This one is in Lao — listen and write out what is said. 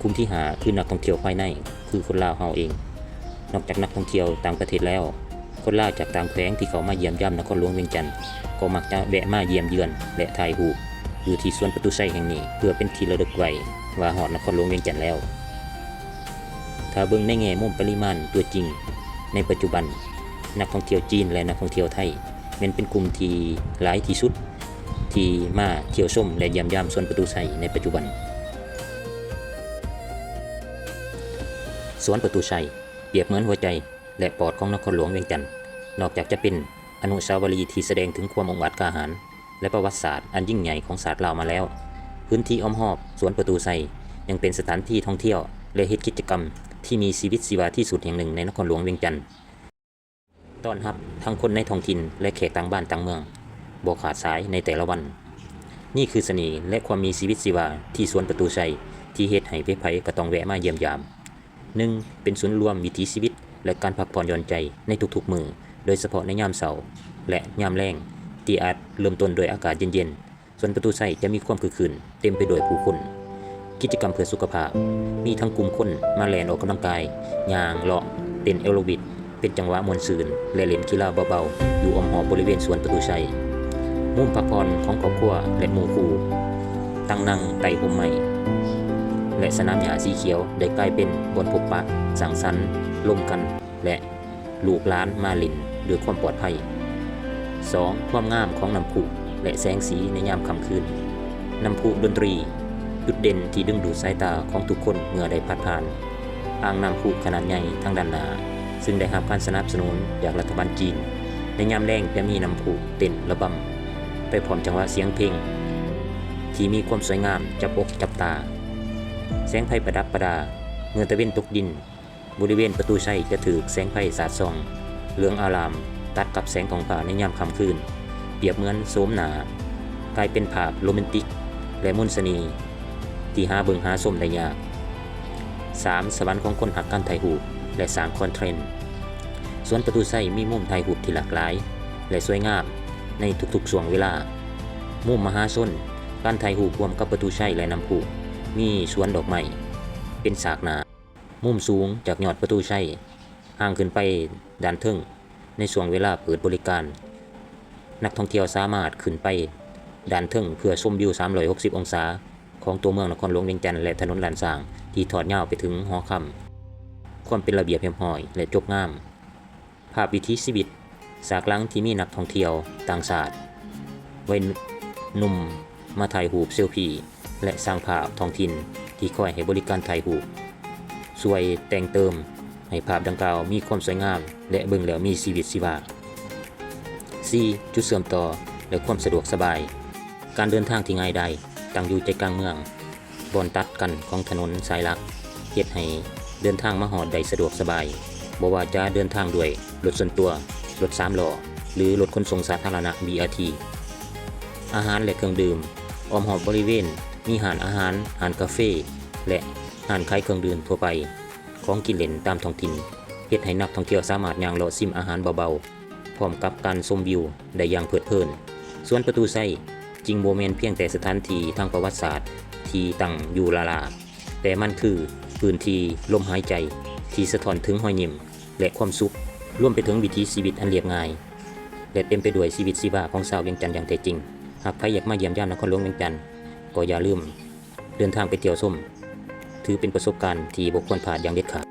ກຸ່ມທີຫ້າ ຄືນັກທ່ອງທ່ຽວພາຍໃນ ຄືຄົນລາວເຮົາເອງ. ນອກຈາກນັກທ່ອງທ່ຽວຕ່າງປະເທດແລ້ວ, ຄົນລາວຈາກຕ່າງແຂວງທີ່ເຂົ້າມາຢ້ຽມຢາມນະຄອນຫຼວງວຽງຈັນ ກໍມັກຈະແວະມາຢ້ຽມຢຽນ ແລະ ຖ່າຍຮູບຢູ່ທີ່ສວນປະຕູໄຊແຫ່ງນີ້ ເພື່ອເປັນທີ່ລະລຶກໄວ້ວ່າຮອດນະຄອນຫຼວງວຽງຈັນແລ້ວ. ຖ້າເບິ່ງໃນແງ່ມຸມປະລິມານຕົວຈິງໃນປັດຈຸບັນ, ນັກທ່ອງທ່ຽວຈີນ ແລະ ນັກທ່ອງທ່ຽວໄທ ແມ່ນເປັນກຸ່ມທີ່ຫຼາຍທີ່ສຸດທີ່ມາທ່ຽວຊົມ ແລະ ຢ້ຽມຢາມສວນປະຕູໄຊໃນປັດຈຸບັນ. ສວນປະຕູໄຊປຽບເໝືອນຫົວໃຈ ແລະ ປອດຂອງນະຄອນຫຼວງວຽງຈັນ. ນອກຈາກຈະເປັນອະນຸສາວະລີທີ່ສະແດງເຖິງຄວາມອົງອາດກ້າຫານ ແລະ ປະຫວັດສາດອັນຍິ່ງໃຫຍ່ຂອງຊາດລາວມາແລ້ວ, ພື້ນທີ່ອ້ອມຮອບສວນປະຕູໄຊຍັງເປັນສະຖານທີ່ທ່ອງທ່ຽວ ແລະ ເຮັດກິດຈະກຳທີ່ມີຊີວິດຊີວາທີ່ສຸດແຫ່ງໜຶ່ງໃນນະຄອນຫຼວງວຽງຈັນ. ຕ້ອນຮັບທັງຄົນໃນທ້ອງຖິ່ນ ແລະ ແຂກຕ່າງບ້ານຕ່າງເມືອງບໍ່ຂາດສາຍໃນແຕ່ລະວັນ. ນີ້ຄືສະເໜ່ ແລະ ຄວາມມີຊີວິດຊີວາທີ່ສວນປະຕູໄຊ ທີ່ເຮັດໃຫ້ໃຜໆກໍຕ້ອງແວະມາຢ້ຽມຢາມ. ໜຶ່ງ ເປັນສູນລວມວິຖີຊີວິດ ແລະ ການພັກຜ່ອນຢ່ອນໃຈໃນທຸກໆມື້, ໂດຍສະເພາະໃນຍາມເຊົ້າ ແລະ ຍາມແລງ ທີ່ອາດເລີ່ມຕົ້ນດ້ວຍອາກາດເຢັນໆ. ສວນປະຕູໄຊຈະມີຄວາມຄຶກຄື້ນ ເຕັມໄປດ້ວຍຜູ້ຄົນ. ກິດຈະກຳເພື່ອສຸຂະພາບ ມີທັງກຸ່ມຄົນມາແລ່ນອອກກຳລັງກາຍ, ຍ່າງ, ເລາະ, ເຕັ້ນແອໂຣບິກ ເປັນຈັງຫວະມ່ວນຊື່ນ ແລະ ຫຼິ້ນກິລາເບົາໆ ຢູ່ອ້ອມຮອບບໍລິເວນສວນປະຕູໄຊ. ມຸມພັກຜ່ອນຂອງຄອບຄົວ ແລະ ໝູ່ຄູ່, ຕັ່ງນັ່ງໃຕ້ຮົ່ມໄມ້ ແລະ ສະໜາມຫຍ້າສີຂຽວ ໄດ້ກາຍເປັນບ່ອນພົບປະ, ສັງສັນ, ລົມກັນ ແລະ ລູກຫຼານມາຫຼິ້ນດ້ວຍຄວາມປອດໄພ. ສອງ ຄວາມງາມຂອງນ້ຳພຸ ແລະ ແສງສີໃນຍາມຄ່ຳຄືນ. ນ້ຳພຸດົນຕີ ຈຸດເດັ່ນທີ່ດຶງດູດສາຍຕາຂອງທຸກຄົນເມື່ອໄດ້ຜ່ານ. ອ່າງນ້ຳພຸຂະໜາດໃຫຍ່ທາງດ້ານໜ້າ ຊຶ່ງໄດ້ຮັບການສະໜັບສະໜູນຈາກລັດຖະບານຈີນ. ໃນຍາມແລງຈະມີນ້ຳພຸເຕັ້ນລະບຳໄປພ້ອມຈັງຫວະສຽງເພງທີ່ມີຄວາມສວຍງາມຈັບອົກຈັບຕາ. ແສງໄຟປະດັບປະດາ ເມື່ອຕາເວັນຕົກດິນ, ບໍລິເວນປະຕູໄຊຈະຖືກແສງໄຟສາດສ່ອງເຫຼືອງອາລາມ ຕັດກັບແສງທ້ອງຟ້າໃນຍາມຄ່ຳຄືນ, ປຽບເໝືອນໂສມໜ້າກາຍເປັນພາບໂຣແມນຕິກ ແລະ ມົນສະເໜ່ທີ່ຫາເບິ່ງຫາຊົມໄດ້ຍາກ. ສາມ ສະຫວັນຂອງຄົນຮັກການຖ່າຍຮູບ ແລະ ສ້າງຄອນເທັນ. ສວນປະຕູໄຊມີມຸມຖ່າຍຮູບທີ່ຫຼາກຫຼາຍ ແລະ ສວຍງາມໃນທຸກໆຊ່ວງເວລາ. ມຸມມະຫາຊົນ, ການຖ່າຍຮູບຮ່ວມກັບປະຕູໄຊ ແລະ ນ້ຳພຸ, ມີສວນດອກໄມ້ເປັນສາກໜ້າ. ມຸມສູງຈາກຍອດປະຕູໄຊ ຫ່າງຂຶ້ນໄປດ້ານເທິງ. ໃນຊ່ວງເວລາເປີດບໍລິການ, ນັກທ່ອງທ່ຽວສາມາດຂຶ້ນໄປດ້ານເທິງເພື່ອຊົມວິວສາມຮ້ອຍຫົກສິບອົງສາຂອງຕົວເມືອງນະຄອນຫຼວງວຽງຈັນ ແລະ ຖະໜົນລ້ານຊ້າງທີ່ທອດຍາວໄປເຖິງຫໍຄຳ. ຄວາມເປັນລະບຽບຮຽບຮ້ອຍ ແລະ ຈົບງາມ. ພາບວິຖີຊີວິດ ສາກຫຼັງທີ່ມີນັກທ່ອງທ່ຽວຕ່າງຊາດ, ໄວໜຸ່ມມາຖ່າຍຮູບເຊວພີ ແລະ ຊ່າງພາບທ້ອງຖິ່ນທີ່ຄອຍໃຫ້ບໍລິການຖ່າຍຮູບ ຊ່ວຍແຕ່ງເຕີມໃຫ້ພາບດັ່ງກ່າວມີຄວາມສວຍງາມ ແລະ ເບິ່ງແລ້ວມີຊີວິດຊີວາ. ສີ່ ຈຸດເຊື່ອມຕໍ່ ແລະ ຄວາມສະດວກສະບາຍ. ການເດີນທາງທີ່ງ່າຍດາຍ, ຕັ້ງຢູ່ໃຈກາງເມືອງ, ບ່ອນຕັດກັນຂອງຖະໜົນສາຍຫຼັກ ເຮັດໃຫ້ເດີນທາງມາຮອດໄດ້ສະດວກສະບາຍ, ບໍ່ວ່າຈະເດີນທາງດ້ວຍລົດສ່ວນຕົວ, ລົດສາມລໍ້ ຫຼື ລົດຂົນສົ່ງສາທາລະນະ ບີອາທີ. ອາຫານ ແລະ ເຄື່ອງດື່ມ. ອ້ອມຮອບບໍລິເວນມີຮ້ານອາຫານ, ຮ້ານກາເຟ ແລະ ຮ້ານຂາຍເຄື່ອງດື່ມທົ່ວໄປ, ຂອງກິນເລ່ນຕາມທ້ອງຖິ່ນ ເຮັດໃຫ້ນັກທ່ອງທ່ຽວສາມາດຍ່າງເລາະຊິມອາຫານເບົາໆ ພ້ອມກັບການຊົມວິວໄດ້ຢ່າງເພີດເພີນ. ສວນປະຕູໄຊຈຶ່ງບໍ່ແມ່ນພຽງແຕ່ສະຖານທີ່ທາງປະຫວັດສາດທີ່ຕັ້ງຢູ່ລ້າໆ, ແຕ່ມັນຄືພື້ນທີ່ລົມຫາຍໃຈທີ່ສະທ້ອນເຖິງຮອຍຍິ້ມ ແລະ ຄວາມສຸກ, ລວມໄປເຖິງວິຖີຊີວິດອັນລຽບງ່າຍ ແລະ ເຕັມໄປດ້ວຍຊີວິດຊີວາຂອງຊາວວຽງຈັນຢ່າງແທ້ຈິງ. ຫາກໃຜຢາກມາຢ້ຽມຢາມນະຄອນຫຼວງວຽງຈັນ, ກໍຢ່າລືມເດີນທາງໄປທ່ຽວຊົມ, ຖືເປັນປະສົບການທີ່ບໍ່ຄວນພາດຢ່າງເດັດຂາດ.